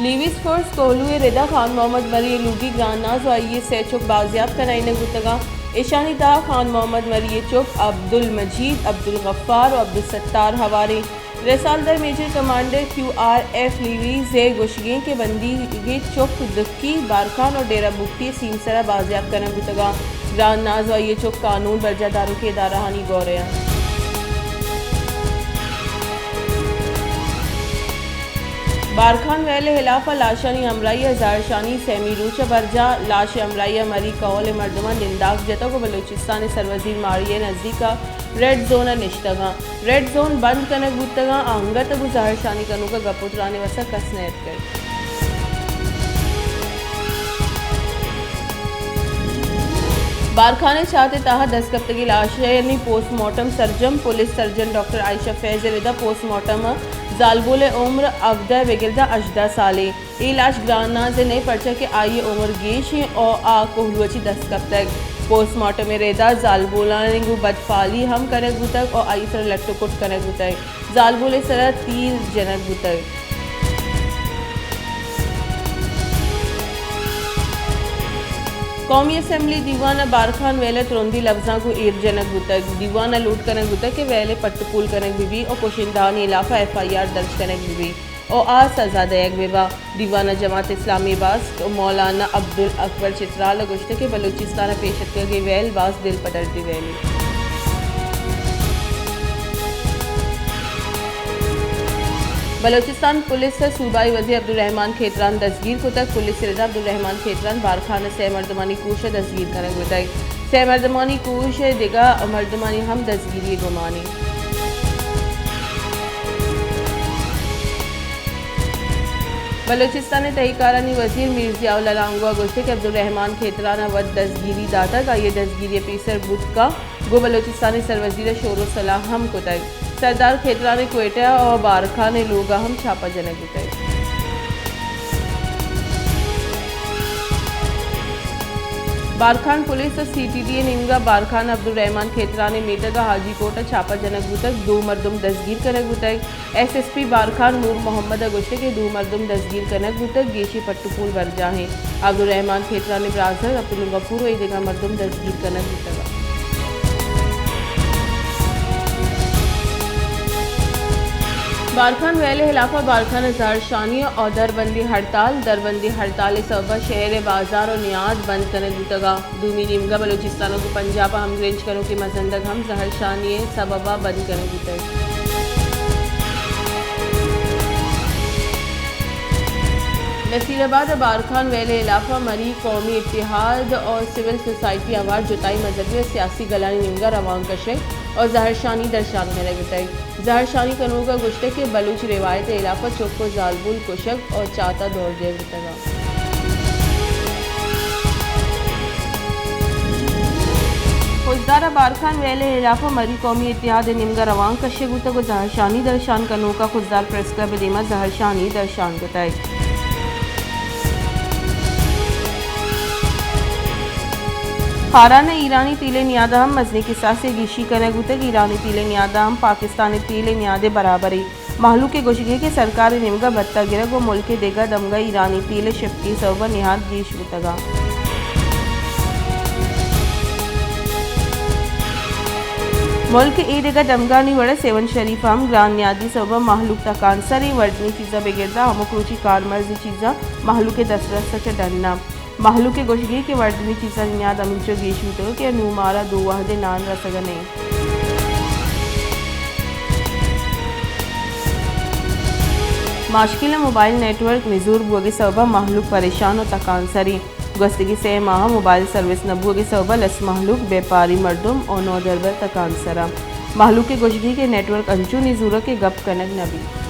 Police force Kohlu ءِ ردا خان محمد مری ءِ لوگی گران ناز ءُ آئی ءِ سئے چک بازیاب کنائینگ بوتگاں۔ ایشانی تہا خان محمد مری ءِ چک عبدالمجید، عبدالغفار ءُ عبدالستار ہواریں۔ رسالدر major commander Q R F levies ءِ گوشگیں کہ بندیگیں چک دکی، بارکھان ءُ ڈیرہ بگٹی ءِ سیمسرا بازیاب کنگ بوتگاں۔ گران ناز ءُ آئی ءِ چک قانون برجاہ داروکیں ادارہانی گورے انت۔ بارکھان ویل ءِ ہلاف ءَ لاشانی ہمراہی ءَ زہرشانی سیمی روچ ءَ برجاہ۔ لاش ءِ ہمراہی ءَ مری کہول ءِ مردماں ننداک جتگ ءُ بلوچستان ءِ سروزیر ماڑی ءِ نزیک ءَ ریڈ زون ءَ نشتگ انت۔ ریڈ زون بند کنگ بوتگ انت، انگت ءَ گوں زہرشانی کنوک ءَ گپ ءُ تران ءِ واستا کس نیاتکگ۔ بارکھان ءِ چات ءِ تہا دست کپتگیں لاشانی پوسٹ مارٹم سرجم۔ پولیس سرجن ڈاکٹر عائشہ فیض ءِ ردا پوسٹ مارٹم ءَ زالبول ءِ عمر ہبدہ ءَ بگر داں ہژدہ سالیں۔ اے لاش گران ناز ءِ نہ، پرچا کہ آئی ءِ عمر گیش ایں ءُ آ کوہلو ءَ چہ دست کپتگ۔ پوسٹ مارٹم ءِ ردا زالبولانی گوں بدفعلی ہم کنگ بوتگ ءُ آئی ءِ سرا لٹ ءُ کٹ کنگ بوتگ۔ زالبول ءِ سرا تیر جنگ بوتگ۔ قومی اسمبلی دیوان ءَ بارکھان ویل ءَ ترندیں لبزاں گوں ایر جنگ بوتگ۔ دیوان ءَ لوٹ کنگ بوتگ کہ ویل ءِ پٹ ءُ پول کنگ بہ بیت ءُ کشندہانی ہلاف ءَ ایف آئی آر درج کنگ بہ بیت ءُ آ سزا دئیگ بہ بنت۔ دیوان ءَ جماعت اسلامی ءِ باسک مولانا عبدالاکبر چترال ءَ گوشتگ کہ بلوچستان ءَ پیش اتکگیں ویل باز دل پترگیں ویلے۔ بلوچستان پولیس ءَ صوبائی وزیر عبدالرحمن کھیتران دزگیر کتگ۔ پولیس ءِ ردا عبدالرحمن کھیتران بارکھان ءِ سئے مردمانی کوش ءَ دزگیر کنگ بوتگ۔ سئے مردمانی کوش ءَ دگہ مردمانی ہم دزگیری ءِ گمان ایں۔ بلوچستان ءِ تہی کارانی وزیر میر ضیاء اللہ لانگو ءَ گوشتگ کہ عبدالرحمن کھیتران ءَ وت دزگیری داتگ، آئی ءِ دزگیری ءِ پیسر بوت کنت۔ گوں بلوچستان ءِ سروزیر ءَ شور ءُ صلاح ہم کتگ۔ سردار کھیتران ءِ کوئٹہ ءُ بارکھان ءِ لوگ ءَ ہم چھاپہ جنگ بوتگ۔ بارکھان پولیس ءُ سی ٹی ڈی ءِ نیمگ ءَ بارکھان عبدالرحمن کھیتران ءِ میتگ ءَ حاجی کوٹ ءَ چھاپہ جنگ بوتگ، دو مردم دزگیر کنگ بوتگ۔ ایس ایس پی بارکھان نور محمد ءَ گوشتگ کہ دو مردم دزگیر کنگ بوتگ، گیشیں پٹ ءُ پول برجاہ ایں۔ عبدالرحمن کھیتران ءِ برازتک عبدالغفور ءُ اے دگہ مردم دزگیر کنگ بوتگ۔ بارکھان ویل ءِ ہلاف ءَ بارکھان ءَ زہرشانی ءُ دربندی ہڑتال۔ دربندی ہڑتال ءِ سبب ءَ شہر ءِ بازار ءُ نیاد بند کنگ بوتگ۔ دومی نیمگ ءَ بلوچستان ءَ گوں پنجاب ءَ ہمگرنچ کنوکیں مزندگ ہم زہرشانی ءِ سبب ءَ بند کنگ بوتگ۔ نصیر آباد ءَ بارکھان ویل ءِ ہلاف ءَ مری قومی اتحاد ءُ سول سوسائٹی ءِ ہوار جتائیں مذہبی ءُ سیاسی گلانی نیمگ ءَ روانک کشگ ءُ زہرشانی درشان کنگ بوتگ۔ زہرشانی کنوک ءَ گوشتگ کہ بلوچ روایت ءِ ہلاف ءَ چک ءُ زالبول کشگ ءُ چات ءَ دور دیگ بوتگ۔ خضدار ءَ بارکھان ویل ءِ ہلاف ءَ مری قومی اتحاد ءِ نیمگ ءَ روانک کشگ بوتگ ءُ زہرشانی درشان کنوک ءَ خضدار پریس کلب ءِ دیم ءَ زہرشانی درشان کتگ۔ خاران ءَ ایرانی تیل ءِ نیاد ءَ ہم مزنیں کساسے گیشی کنگ بوتگ۔ ایرانی تیل ءِ نیاد ءَ ہم پاکستان ءِ تیل ءِ نیاد ءِ برابرے۔ مہلوک ءِ گوشگ ایں کہ سرکار ءِ نیمگ ءَ بھتہ گرگ ءُ ملک ءِ دگہ دمگ ءَ ایرانی تیل ءِ شپکی ءِ سوب ءَ نہاد گیش بوتگ اَنت۔ ملک ءِ اے دگہ دمگانی وڑ ءَ سیون شریف ءَ ہم گران نیادی ءِ سوب ءَ مہلوک تکانسر ایں۔ وردنی چیزاں بگر داں ہمک روچی کارمرزی چیزاں مہلوک ءِ دسترس ءَ چہ ڈن اَنت۔ مہلوک ءِ گوشگ ایں کہ وردنی چیزانی نیاد ہمینچو گیش بوتگ کہ نوں مارا دو وہدے نان رسگ ءَ نہ اِنت۔ ماشکل ءَ موبائل نیٹ ورک نزور بوگ ءِ سبب ءَ مہلوک پریشان ءُ تکانسر ایں۔ گوستگیں سئے ماہ ءَ موبائل سروس نہ بوگ ءِ سبب ءَ لس مہلوک، بیپاری مردم ءُ نودربر تکانسر اَنت۔ مہلوک ءِ گوشگ ایں کہ نیٹ ورک انچو نزور اِنت کہ گپ کنگ نہ بیت۔